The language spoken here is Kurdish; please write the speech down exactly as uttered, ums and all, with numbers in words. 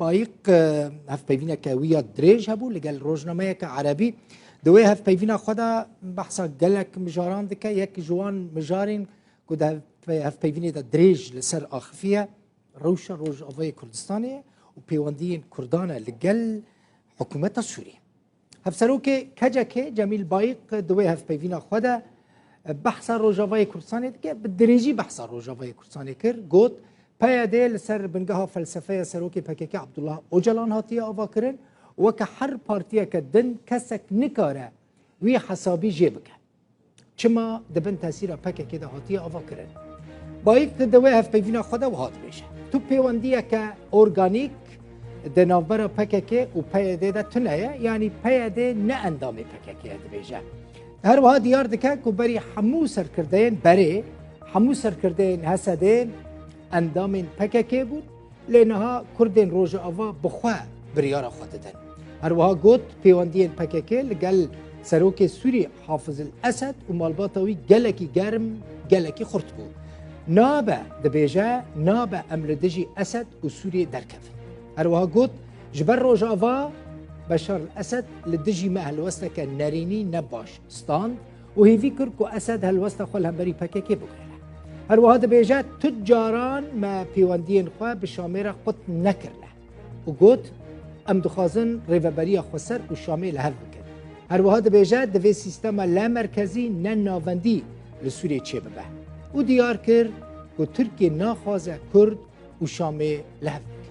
Bayik, e, hevpeyvîneke wî ya dirêj hebû li gel rojnameyeke erebî. Di wê hevpeyvîna xwe de behsa gelek mijaran dike. Yek ji wan mijarên ku di hevpe-, hevpeyvînê de dirêj li ser axifiye, rewşa Rojavayê Kurdistanê ye û pêwendiyên Kurdan e li gel hikûmeta Sûriyê. Hevserokê K C K Cemîl Bayik di wê hevpeyvîna xwe de behsa Rojavayê Kurdistanê dike, bi dirêjî behsa Rojavayê Kurdistanê kir, got, P Y D li ser bingeha felsefeya serokê P K K Abdullah Ocalan hatiye avakirin, weke her partiyeke din kesek nikare wî hesabî jê bike. Çima di bin tesîra P K K de hatiye avakirin? Bayik di wê hevpeyvîna xwe de wiha dibêje, Tu pêwendiyeke organîk di navbera P K K û P Y D de tune ye, yanî P Y D ne endamê P K K ye, dibêje. Her wiha diyar dike ku berî hemû serkirdeyên berê, hemû serkirdeyên H S D'ê endamên P K K bûn, lê niha Kurdên Rojava bi xwe biryara xwe didin. Her wiha got, pêwendiyên P K K li gel serokê Sûrî Hafiz el Esed û malbata wî gelekî germ, gelekî xurt bû. Nabe, dibêje, nabe em li dijî Esed û Sûriyê derkevin. Her wiha got, ji ber Rojava Beşar el Esed li dijî me helwesteke nerênî ne baş stand û hêvî kir ku Esed helwesta xwe li hemberî P K K biguhere. Her wiha dibêje, Tu caran me pêwendiyên xwe bi Şamê re qut nekirine û got, Em dixwazin rêveberiya xweser û Şamê li hev bikin. Her wiha dibêje, Divê sîstema lamerkezî ne navendî li Sûriyê çêbibe û diyar kir ku Tirkiye naxwaze Kurd û Şamê li hev bibin.